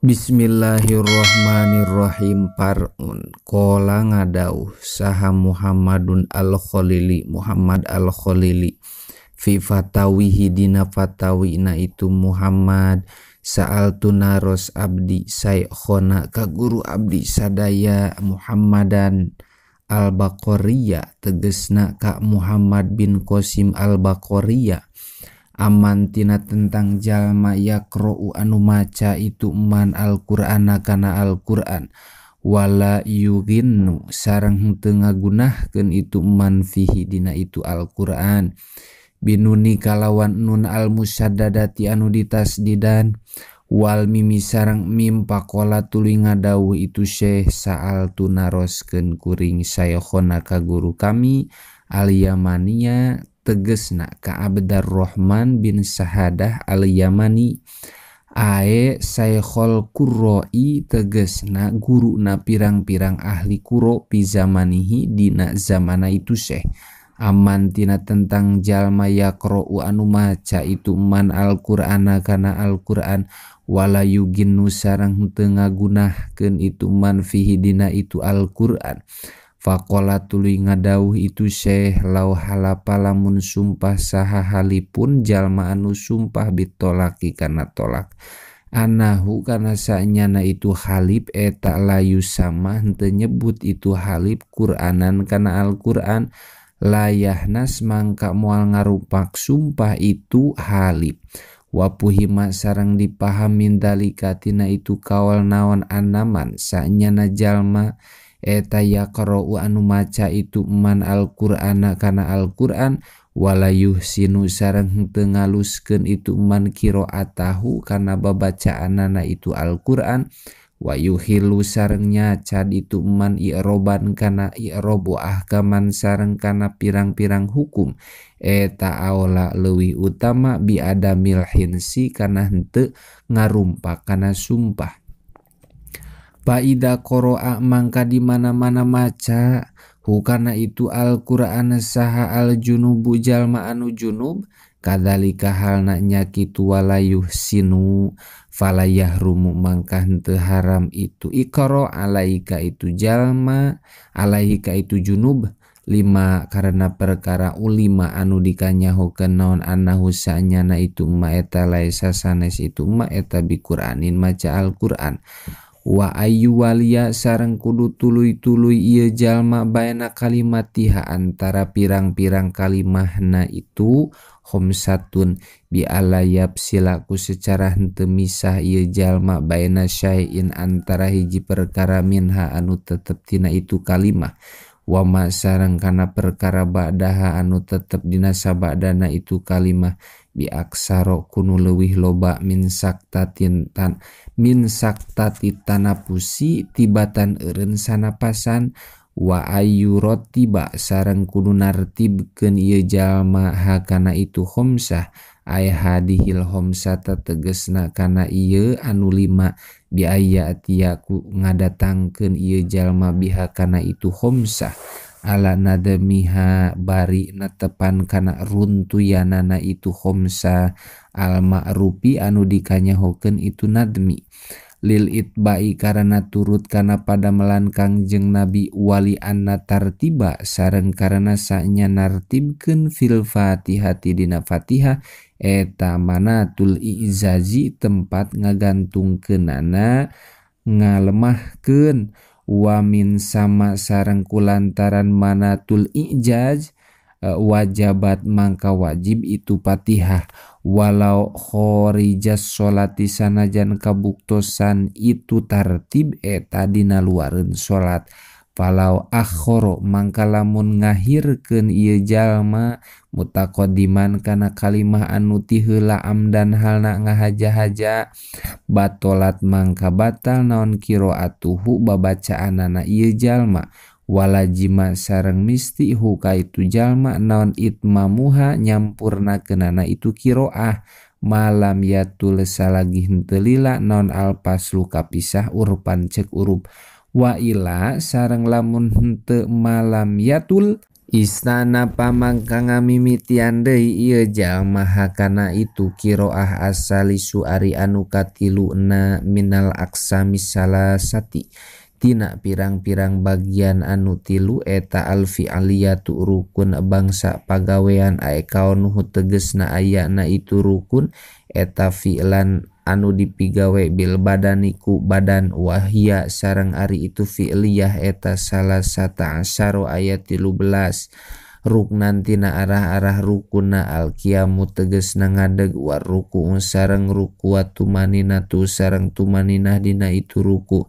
Bismillahirrahmanirrahim. Parun kola ngadauh saha Muhammadun al-Khalili, Muhammad al-Khalili, fi fatawihi dina fatawina itu Muhammad, sa'al tunaros abdi saykhona ka guru abdi sadaya Muhammadan al-Baqariya, tegesna ka Muhammad bin Qasim al-Baqariya, aman tina tentang jalma yaqra'u anu maca itu man al-Qur'ana kana al-Qur'an, wala yuginnu sareng henteu ngagunahkeun itu man fihi dina itu al-Qur'an, binuni kalawan nun al-musaddadati anu ditasdidan, wal mimi sareng mim, pakola tuluy ngadawuh itu Syekh sa'al tunaroskeun kuring saykhona ka guru kami al-Yamaniya, tegesna ka Abdurrahman bin Sahadah al-Yamani, ae Syekhul Qurra'i, tegesna guruna pirang-pirang ahli qura pi zamanihi dina zamana itu Syekh, aman tina tentang jalma yaqra'u anu maca itu man al-Qur'ana kana al-Qur'an, wala yuginnu sareng henteu ngagunahkeun itu man fihi dina itu al-Qur'an. Faqala tuluy ngadawuh itu Syekh lau halapa lamun sumpah saha halipun jalma anu sumpah bitolaki kana tolak, anahu kana sanyana itu halib eta layu sama henteu nyebut itu halib Qur'anan kana Al-Qur'an, layahnas mangka moal ngarupak sumpah itu halib. Wapuhima sareng dipahamin dalika tina itu kaol naon anaman sanyana jalma eta yaqra'u anu maca itu man al-Qur'ana kana Al-Qur'an, wala yuhsinu sareng henteu ngaluskeun itu man qira'atahu kana babacaanana itu Al-Qur'an, wa yuhilu sareng nyacad itu man i'roban kana i'robu ahkaman sareng kana pirang-pirang hukum, eta aola leuwih utama bi adamil hinsi kana henteu ngarumpak kana sumpah. Paida qoro'a mangka di mana-mana maca hukana itu Al-Qur'an saha al-junubu jalma anu junub, kadzalika halna nya kitu walayuh sinu falayahrumu mangka henteu haram itu iqra alaika itu jalma alaika itu junub, lima karena perkara ulima anu dikanyahokeun naon annahu sanyana itu ma eta laisa sanes itu ma eta bi Qur'anin maca Al-Qur'an. Wa ayu walia sareng kudu tuluy-tuluy ieu jalma baena kalimatiha antara pirang-pirang kalimahna itu khomsatun bi alayab silaku secara henteu misah ieu jalma baena syai'in antara hiji perkara minha anu tetep tina itu kalimah, wa ma sareng kana perkara ba'daha anu tetep dina sabadana itu kalimah bi aksaro kunu leuwih loba min saktatin tan min saktati tanapusi tibatan eureun sanapasan, wa ayyuratiba sareng kudu nartibkeun ieu jalma hakana itu khomsah ay hadihil khomsata tegesna kana ieu anu lima bi ayati ku ngadatangkeun ieu jalma biha kana itu khomsah ala nadmiha bari netepan kana runtuyanana itu khomsah al ma'rufi anu dikanyahokeun itu nadmi lil itba'i karena turut kana padamelan Kangjeng Nabi wali anna tartiba sareng karena sanya nartibkeun fil Fatihati dina Fatihah eta manatul izazi tempat ngagantungkeunana ngalemahkeun, wa min sama sareng kulantaran manatul ijaz wajabat mangka wajib itu Fatihah walau kharijas sholati sanajan kabuktosan itu tartib eta dina luareun salat, falau akhoro mangka lamun ngahirkeun ieu jalma mutaqaddiman kana kalimah anu ti heula amdan halna ngahaja-haja batolat mangka batal naon qiraatuhu babacaanana ieu jalma, walajima sareng misti hu ka itu jalma naon itmamuha nyampurnakeunana itu qiraah malam yatul salagi henteu lila naon alfaslu kapisah urpan cek urup, wa ila sareng lamun henteu malam yatul Istana pamangka ngamimitian deui ieu jalma hakana itu qiraah asalisu ari anu katiluna minal aqsami salasati tina pirang-pirang bagian anu tilu eta al fi'liyatu rukun bangsa pagawean ae kaunuhu tegesna ayana itu rukun eta fi'lan anu dipigawe bil badani ku badan wahia sareng ari itu fi'liyah eta salasata asyara ayat 13 ruknan tina arah-arah rukuna al qiyamu tegesna ngadeg war ruku sareng ruku wa tumaninatu sareng tumaninah dina itu ruku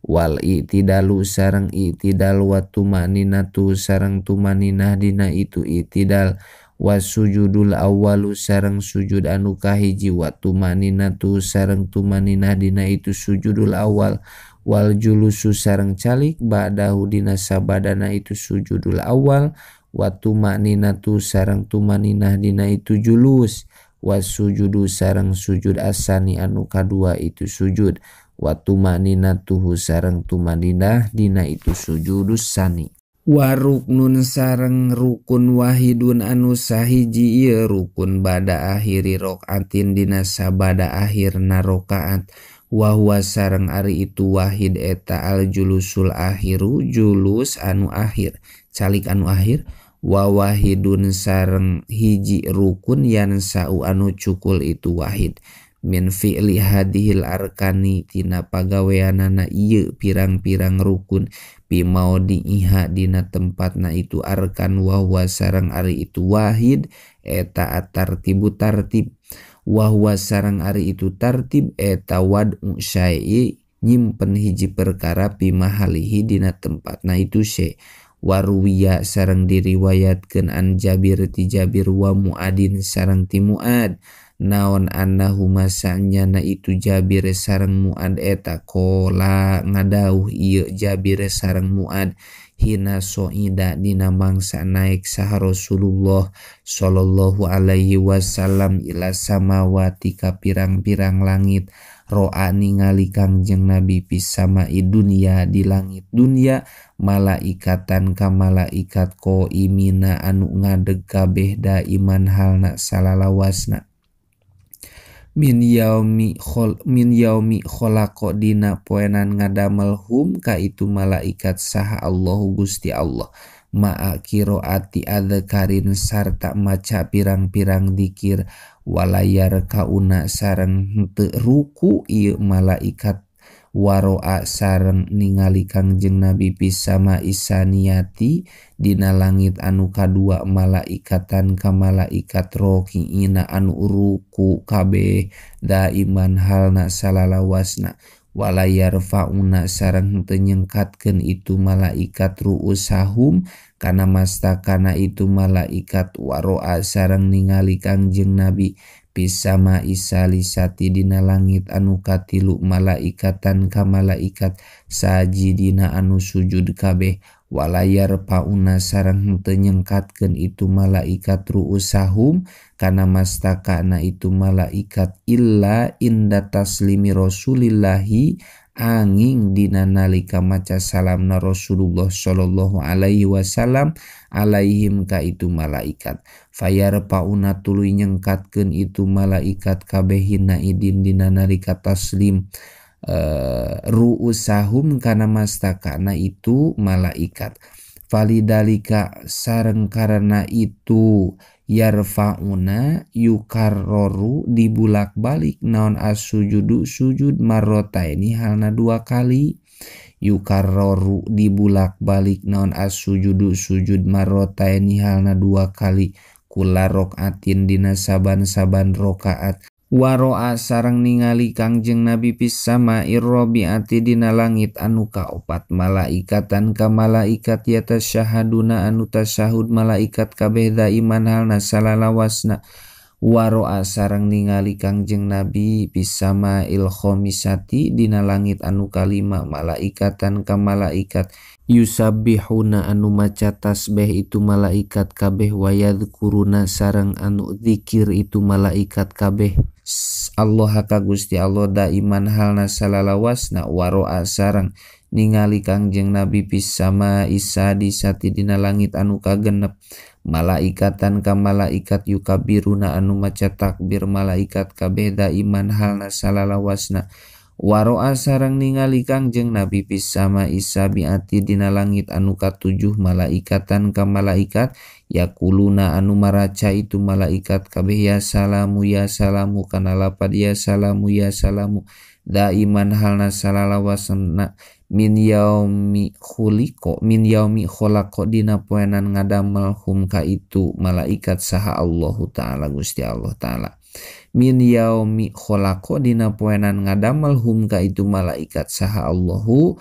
wal i'tidalu sareng i'tidal wa tumaninatu sareng tumaninah dina itu i'tidal wasujudul awwalu sareng sujud anu kahiji wa tumaninatu sareng tumaninah dina itu sujudul awal wal julusu sareng calik ba'dahu dina sabadana itu sujudul awal wa tumaninatu sareng tumaninah dina itu julus wasujudu sareng sujud asani anu kadua itu sujud wa tumaninatuhu sareng tumaninah dina itu sujudus sani. Waruknun sareng rukun wahidun anu sahiji ieu rukun bada akhiri rokaatin dina sabada akhirna rokaat wa huwa sareng ari itu wahid eta al julusul akhiru julus anu akhir calik anu akhir wa wahidun sareng hiji rukun yansau anu cukul itu wahid min fi'li hadhil arkani tina pagaweanana ieu pirang-pirang rukun pimaudi iha dina tempatna itu arkan wa huwa sareng ari itu wahid eta atartibu tartib wa huwa sareng ari itu tartib eta wad'u syai'i nyimpen hiji perkara pimahalihi dina tempatna itu syai' waruwiya sareng diriwayatkeun an Jabir ti Jabir wa Muadin sareng ti Muad naon annahuma sanyana itu Jabir sareng Muad eta kola ngadauh ieu Jabir sareng Muad hina soida dina mangsa naik saha Rasulullah sallallahu alaihi wasallam ila samawati ka pirang-pirang langit roa ningali Kangjeng Nabi pisama'i dunya di langit dunya malaikatan ka malaikat qaimina anu ngadeg kabeh da iman halna salalawasna min yaumi khalaqa dina poenan ngadamel hum ka itu malaikat saha Allahu Gusti Allah ma'a qiraati adzkarin sarta maca pirang-pirang dikir walayar kauna sareng henteu ruku ieu malaikat waroa sareng ningali Kangjeng Nabi pisama isaniyati dina langit anu kadua malaikatan ka malaikat rokiina anu ruku kabeh daiman halna salalawasna walayar fauna sareng henteu nyengkatkeun itu malaikat ruusahum kana mastakana itu malaikat waroa sareng ningali Kangjeng Nabi pisama isalisati dina langit anu katilu malaikatan ka malaikat sajidina anu sujud kabeh walayar pauna sareng henteu nyengkatkeun itu malaikat ruusahum kana mastakana itu malaikat illa inda taslimi rasulillahi angin dina nalika maca salamna Rasulullah sallallahu alaihi wasallam alaihim ka itu malaikat fayar pauna tuluy nyengkatkeun itu malaikat kabeh hina idin dina nalika taslim ruusahum kana mastakana itu malaikat falidalika sareng karena itu yarfauna yukarroru dibulak-balik naon as-sujudu sujud marrotaini halna dua kali yukarroru dibulak-balik naon as-sujudu sujud marrotaini halna dua kali kula rokaatin dina saban-saban rokaat waroa sareng ningali Kangjeng Nabi pisama irrobiati dina langit anu kaopat malaikatan ka malaikat yatasyahaduna anu tasyahud malaikat kabeh daiman halna salalawasna waroa sareng ningali Kangjeng Nabi pisama il khomisati dina langit anu kalima malaikatan ka malaikat yusabbihuna anu maca tasbih itu malaikat kabeh wayadhkuruna sareng anu zikir itu malaikat kabeh Allah ka Gusti Allah daiman halna salalawasna waroa sareng Ningali Kangjeng Nabi fis sama isa disati dina langit anu kagenep malaikatan ka malaikat yukabiruna anu maca takbir malaikat kabeh iman halna salalawasna waro'a sareng ningali Kangjeng Nabi fis sama isa biati dina langit anu katujuh malaikatan ka malaikat yakuluna anu maraca itu malaikat kabeh ya salamu kana lapad ya salamu daiman halna salalawasna min yaumi khuliqo min yaumi khalaqo dina poenan ngadamel hum ka itu malaikat saha Allahu ta'ala Gusti Allah ta'ala min yaumi khalaqo dina poenan ngadamel hum ka itu malaikat saha Allahu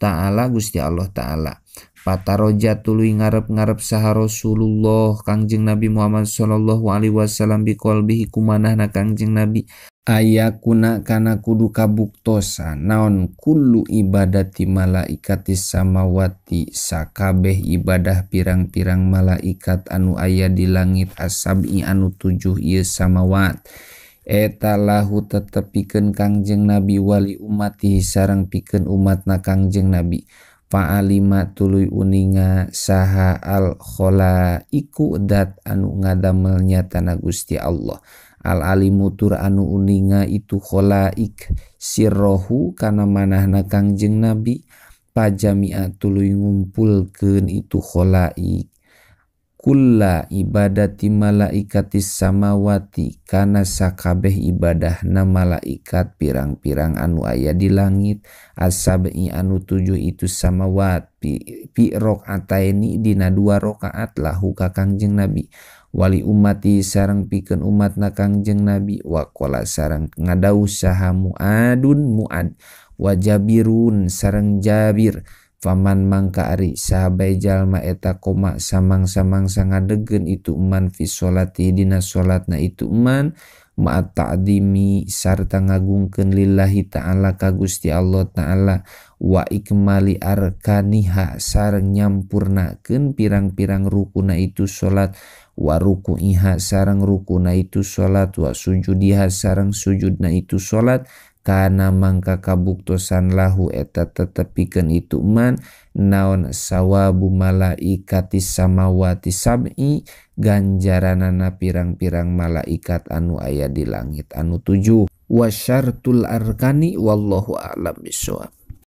ta'ala Gusti Allah ta'ala. Pataroja tuluy ngarep-ngarep saha Rasulullah Kangjeng Nabi Muhammad sallallahu alaihi wasallam biqalbihi kumanahna Kangjeng Nabi ayakuna kana kudu kabuktosan naon kullu ibadati malaikatis samawati sakabeh ibadah pirang-pirang malaikat anu aya di langit asab'i anu tujuh ieu samawat eta lahu tetep pikeun Kangjeng Nabi wali umatihi sareng pikeun umatna Kangjeng Nabi. Fa'alima tuluy uninga saha al khalaiku dat anu ngadamel nyatana Gusti Allah al alimu tur anu uninga itu khalaik sirrohu kana manahna Kangjeng Nabi pajami'a tuluy ngumpulkeun itu khalaik kulla ibadati malaikatis samawati kana sakabeh ibadahna malaikat pirang-pirang anu aya di langit asab'i anu tujuh itu samawat pi rakaataini dina dua rakaat lahu ka Kangjeng Nabi wali umati sareng pikeun umatna Kangjeng Nabi waqala sareng ngadawuh saha muadun muad wa jabirun sareng Jabir. Faman mangka ari sahabai jalma eta koma samang-samangsa ngadegkeun itu eman fi sholati dina salatna itu eman ma'at ta'dimi sarta ngagungkeun lillahi ta'ala ka Gusti Allah ta'ala wa ikmali arkaniha sareng nyampurnakeun pirang-pirang rukuna itu salat wa ruku'iha sareng rukuna itu salat wa sujudiha sareng sujudna itu salat kana mangka kabuktosan lahu eta tetepikeun itu man naon sawabu malaikatis samawati sab'i ganjaranana pirang-pirang malaikat anu aya di langit anu tujuh. Wasyartul arkani wallahu a'lam bissawab.